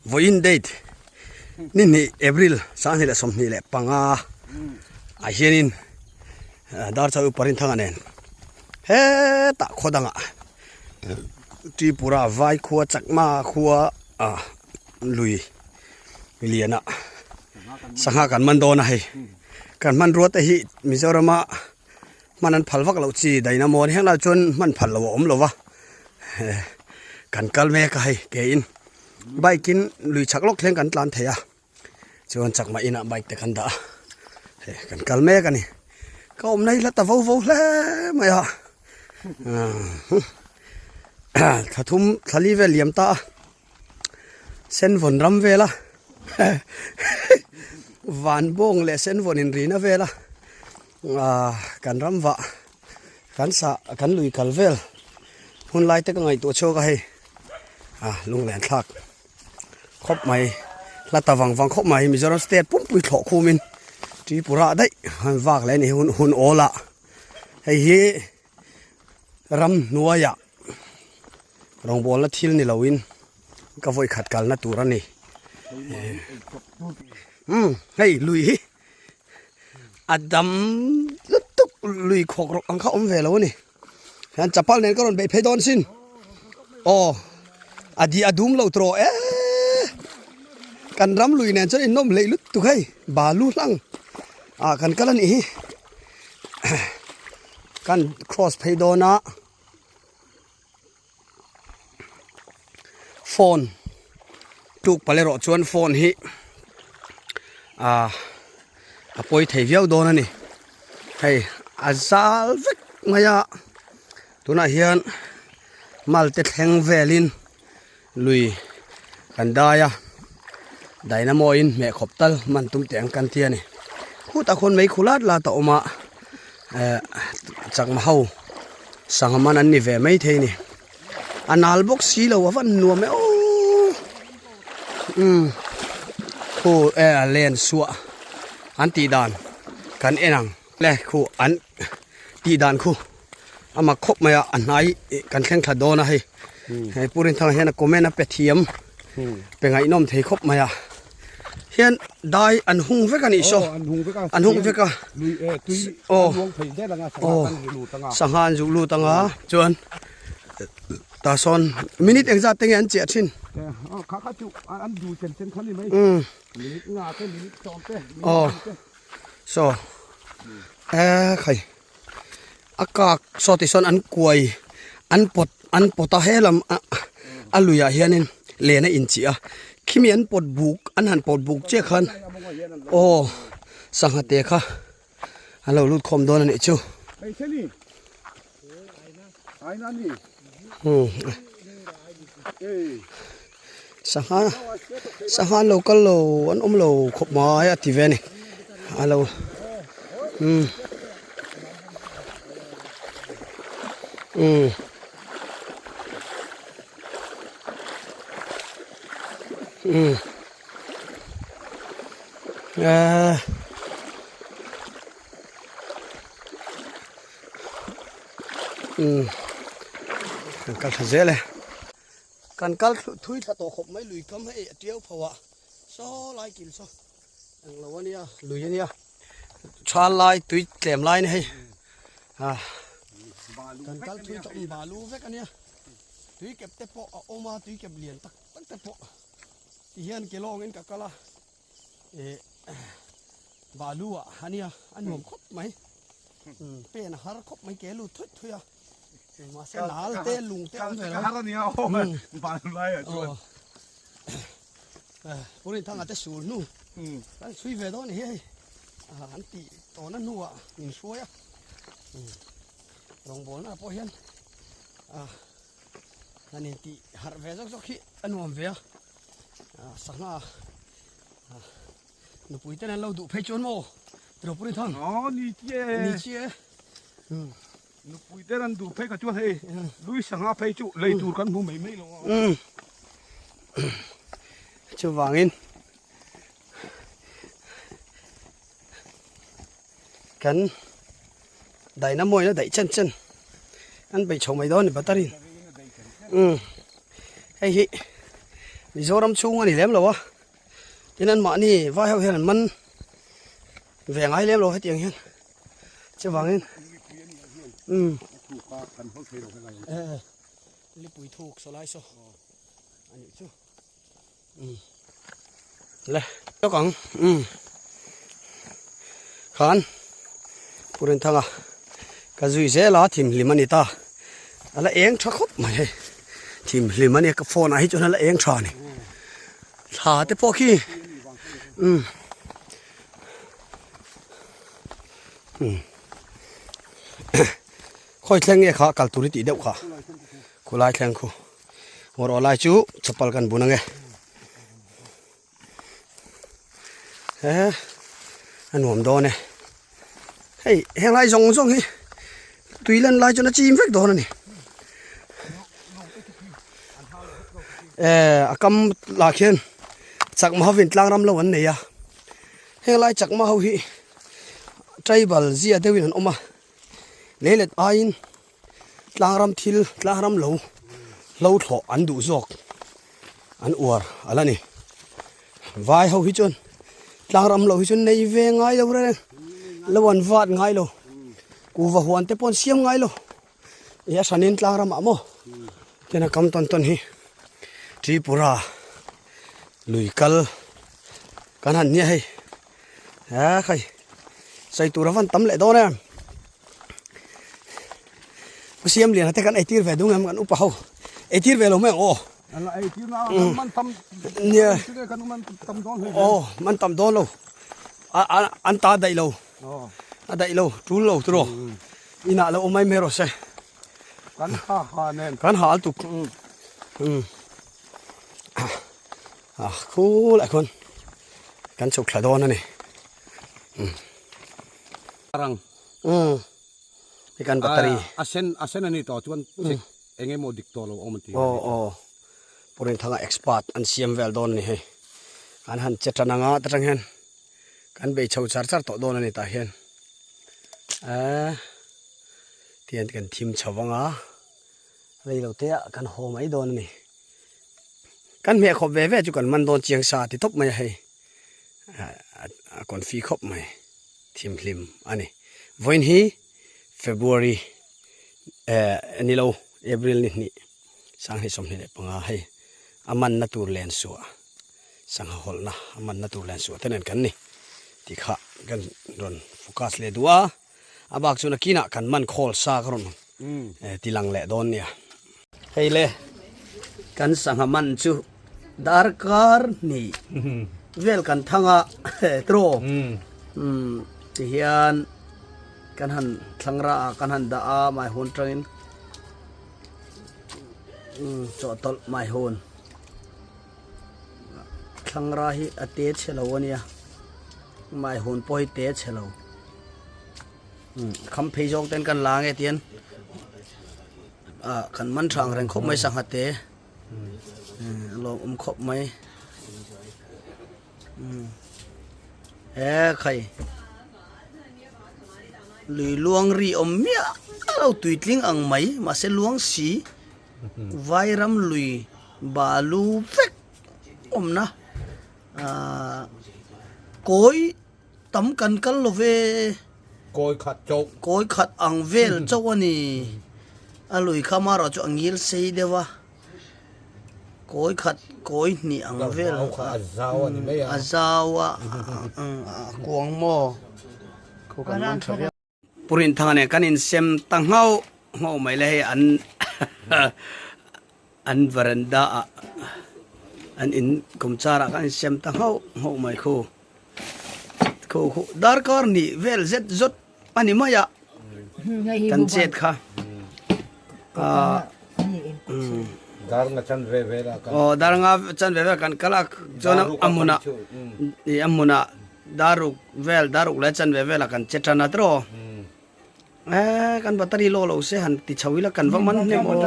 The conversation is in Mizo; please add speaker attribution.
Speaker 1: Vawiin date ni hnih April 2025 ah hianin Darchawi Upa Rinthanga nen hetah khaw dangah Tripura Vaikhua Chakma khua ah lui lianah sangha kan man dawn a hei kan hmanrua te hi Mizorama hman an phal vak loh chi dynamo an heng lai chuan hman phal loh a awm lo va kan kal mek a hei ke in bike in lui chak lawk thleng kan tlan thei a chuan chakma inah bike te kan dah a hei kan kal mek a ni ka awmna hi hla ta vo vo hle mai a thla thum thla li vel liam ta a senvawn ram vel a van bawng leh senvawn inrina vel a Aaa kan ram vah kan sah kan lui kal vel hun lai te ka ngaihtuah chhuak a hei a lunglen thlak khawp mai hla ta vang vang khawp mai Mizoram state pumpui thlawh khum in Tripura daih han vak leh a ni hun hun awl ah hei hi ramhnuai ah rawngbawlna thil ni lo in ka vawi khat kalna tur a ni umm hei lui hi. A dam lutuk lui khawk rawk ang kha awm ve lo a ni hian chapal nen ka rawn beih phei dawn sin aw a di a dum lo tawh e kan ram lui nen chuan innawm hleih lutuk hei balu hlang ah kan kal a nih hi kan cross phei dawn a. Phone tuk palh erawh chuan phone hi ah a pawi thei viau dawn a ni hei a zal vek mai a tunah hian mal te thleng velin lui kan dai a dynamo in hmeh khawp tal hman tum teh ang kan ti a ni khutah khuan mei khu lat lat a awm a eh chakma ho sangha man an ni ve mai thei a ni a nal bawk si lo a van nuam e aww umm khu e a len suah an tih dan kan en ang le khu an tih dan khu a mak khawp mai a a hnai kan thleng thla dawn a hei hei pu Rinthanga hian a comment a pe thiam pe ngaihnawm thei khawp mai a hian dai an hung vek a nih saw an hung vek a aw aw sangha an zuh lut anga chuan tah sawn minute engzat te nge an chiah thin umm aw saw e khai. A kak saw ti sawn an kuai an pawt an pawt a helam a luiah hianin len a inchih a khimi an pawt buk an han pawt buk chiah khan aw sangha te kha an lo lut khawm dawn a nih chu. Sangha sangha an lo kal lo an awm lo khawp mai a ti ve a ni a lo umm umm umm eee. Umm kan kal tha zel e kan kal thui thla tawh khawp mai lui kam hei a tiau pho ah saw lai kil saw eng lo ania lui ania thal lai tui tlem lai a ni hei ah kan kal thui tawh balu vek ania tui kep te pawh a awm a tui kep lian tak tak te pawh ti hian ke lawngin ka kal a. Eh balu ah ania a nuam khawp mai pen a har khawp mai ke lut thawih thawih a mahse nal te lung te awm ve lo
Speaker 2: har ania aw balu lai ah chuan
Speaker 1: eh purin thanga te sur hnu kan chhui ve dawn hi hei an tih tawhna hnu ah min hruai a rawngbawlna ah pawh hian han intih harh ve zawk zawk hi a nuam ve a. Sangha nupui ten an lo duh phei chuan maw Tropuri thang
Speaker 2: aw ni che
Speaker 1: ni che
Speaker 2: nupui ten an duh phei ka chuan hei lui sangha phei chu lei tur kan hmu mai mai lo
Speaker 1: a chuvangin kan dynamo in a daih chen chen an bei chho mai dawn a ni battery in hei hi. Mizoram chhung a ni lem lo a, tin an mahni vai ho hian an man ve ngai lem lo hetiang hian chuvangin umm lipui thuk saw lai saw a nih chu umm le lawk ang umm khan Pu Rinthanga ka zui zel a thimhlim a ni ta a la eng tha khawp mai hei thimhlim a nia ka phone ah hi chuan a la eng tha a ni thla te pawh khi umm umm khawi thleng nge kha kal tur i tih deuh kha khulai thleng khu ngawr aw lai chu chapal kan bun ange he a nuam dawn e hei heng lai zawng zawng hi tui lan lai chuan a chim vek dawn a ni eh a kam lah khian chakma hovin tlang ram lo an nei a heng lai chakma ho hi tribal zia deuhin an awm a leilet aiin tlang ram thil tlang ram lo hlo thlawh an duh zawk an uar a la ni vai ho hi chuan tlang ram lo hi chuan nei ve ngai lo reng lo an vat ngai lo kuva huan te pawh an siam ngai lo ih a hranin tlang ramah maw tin a kam tawn tawn hi Tripura lui kal kan han nia hei he khai sawi tur a van tam leh dawn em. Pu Siam Liana te kan eitir ve dung em kan upa ho eitir ve lo mai ang aw.
Speaker 2: An la eitir na kan man tam
Speaker 1: nia
Speaker 2: kan man tam dawn hlei
Speaker 1: aw man tam dawn lo a a an ta daih lo a daih lo tul lo turaw inah lo awm mai mai rawh se
Speaker 2: kan ha ha nen
Speaker 1: kan ha al tuk um a khulai khawn kan chhuk thla dawn a ni um
Speaker 2: rang
Speaker 1: um Hei kan battery.
Speaker 2: A sen a sen a ni tawh chuan check eng emaw dik tawh lo awm an ti.
Speaker 1: Aw aw Pu Rinthanga expert an siam vel dawn a ni hei. An han che tan anga ta tang hian kan bei chho char char tawh dawn a ni tah hian. Eee tihian kan thim chho anga rei lo te ah kan haw mai dawn a ni. Kan hmeh khawp ve ve chu kan man dawn chiang sa ti tawp mai a hei. A confi khawp mai. Thimhlim a ni. Vawiin hi February eh ni lo April ni hnih sanghnih 25 hei a manna tur len suah sangha hawlhna a manna tur len suah te nen kan ni tih kha kan rawn focus leh duh a a bak chu nakinah kan man khawl sa ka rawn eh ti lang leh dawn nia. Hei le kan sangha man chu darkar hnih vel kan thang a tiraw umm ti hian kan han thlang ra a kan han dah a mai hun tangin umm chawhtawlh mai hun thlang ra hi a te chhe lo ania mai hun pawh hi te chhe lo. Kham phei zawk ten kan la nge tian ah kan man tha ang reng khawp mai sangha te a lawm awm khawp mai he khai lui luang ri awm miah lo tui tling ang mai mahse luang si vairam lui balu vek awmna ah kawi Tam kan kal lo ve.
Speaker 2: Kawi khat chauh.
Speaker 1: Kawi khat ang vel chauh a ni. A lui kha marawh chu a ngil sei deuh a. Kawi khat, kawi hnih ang vel.
Speaker 2: Ka kha a zau a ni mai a.
Speaker 1: A zau a, a kuang maw. Khu kan man tha viau. Pu Rinthanga nen kan insem ta nghauh nghauh mai le hei an an veranda ah an in kawmchar ah kan insem ta nghauh nghauh mai khu khu khu darkar hnih vel zet zawt a ni mai a kan chet kha ah
Speaker 2: Darnga chan ve vel a kan
Speaker 1: aw darnga chan ve vel kan kal a chuan a hmunah a hmunah Daruk vel daruk leh chanve velah kan che tan a tiraw eh kan battery law lo se han ti chho ila kan va man hnem aw.